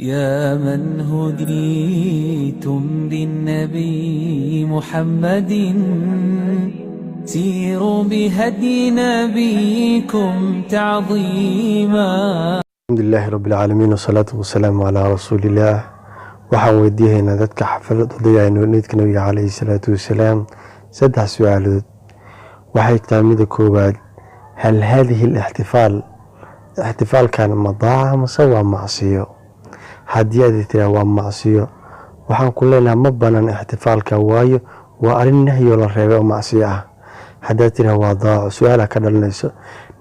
يا من هديتم بالنبي محمد، سيروا بهدي نبيكم تعظيما. الحمد لله رب العالمين والصلاة والسلام على رسول الله. Waxaan weydiihaynaa dadka xaflad u dhigaya mawlidka nabiga calayhi salaatu wasalaam saddex su-aalood. Waxay tahay mida koowaad: هل هذه الاحتفال, ixtifaalkan ma daaca mase waa macsiyo? Haddii aad tiraa waa macsiyo, waxaan ku leenahay ma banaan ixtifaalka, waayo waa arrin nahyo la reebay oo macsiyo ah. Haddaad tiraa waa daaco, su-aala ka dhalanayso: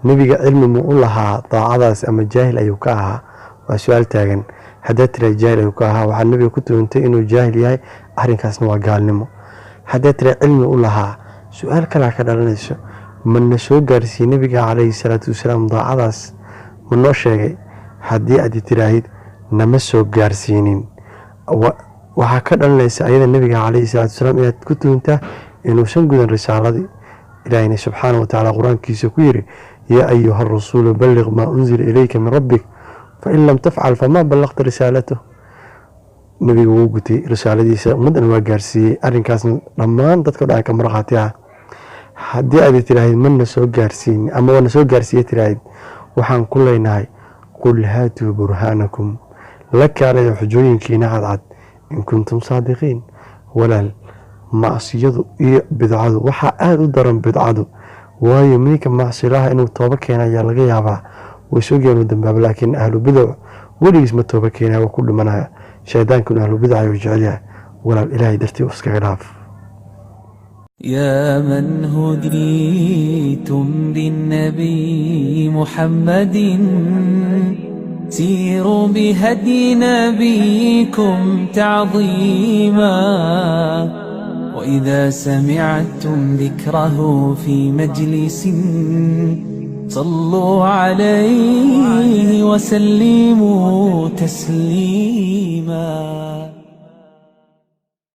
nebiga cilmi muu u lahaa daacadaas ama jaahil ayuu ka ahaa? Waa su-aal taagan. Haddaad tiraa jaahil ayuu ka ahaa, waxaa nebiga ku tuhuntay inuu jaahil yahay, arrinkaasna waa gaalnimo. Haddaad tiraa cilmi u lahaa, su-aal kalaa ka dhalanayso: mana soo gaarsiiyey nebiga calayhi salaatu wasalaam daacadaas? Ma noo sheegay? Haddii aad tiraahid nama soo gaarsiinin, waxaa ka dhalanaysa ayada nebiga calayhi salaatu wasalaam inaad ku tuhuntaa inuusan gudan risaaladii. Ilaahina subxaana watacaala qur-aankiisa ku yiri: يا أيها الرسول بلغ ما أنزل إليك من ربك فإن لم تفعل فما بلغت رسالته. Nebiga wuu gutay risaaladiisa, ummaddan waa gaarsiiyey. Arrinkaasna dhammaan dadka dhan ka markhaati ah. Haddii aad tiraahid mana soo gaarsiin ama waana soo gaarsiiye tiraahid, waxaan ku leenahay: قل هاتوا برهانكم, la kaalaya xujooyinkiina cadcad, إن كنتم صادقين. Walaal, macsiyadu iyo bidcadu waxaa aada u daran bidcadu, waayo ninka macsilaha inuu toobo keena ayaa laga yaabaa, way sogyahay inuu dambaabo, laakiin ahlu bidac weligiis ma toobo keenaya, waa ku dhimanaya. Shaydaankuna ahlu bidac ayuu jecel yahay. Walaal, ilaahay dartii u iskaga dhaaf. يا من هديتم بالنبي محمد، سيروا بهدي نبيكم تعظيما. وإذا سمعتم ذكره في مجلس، صلوا عليه وسلموا تسليما.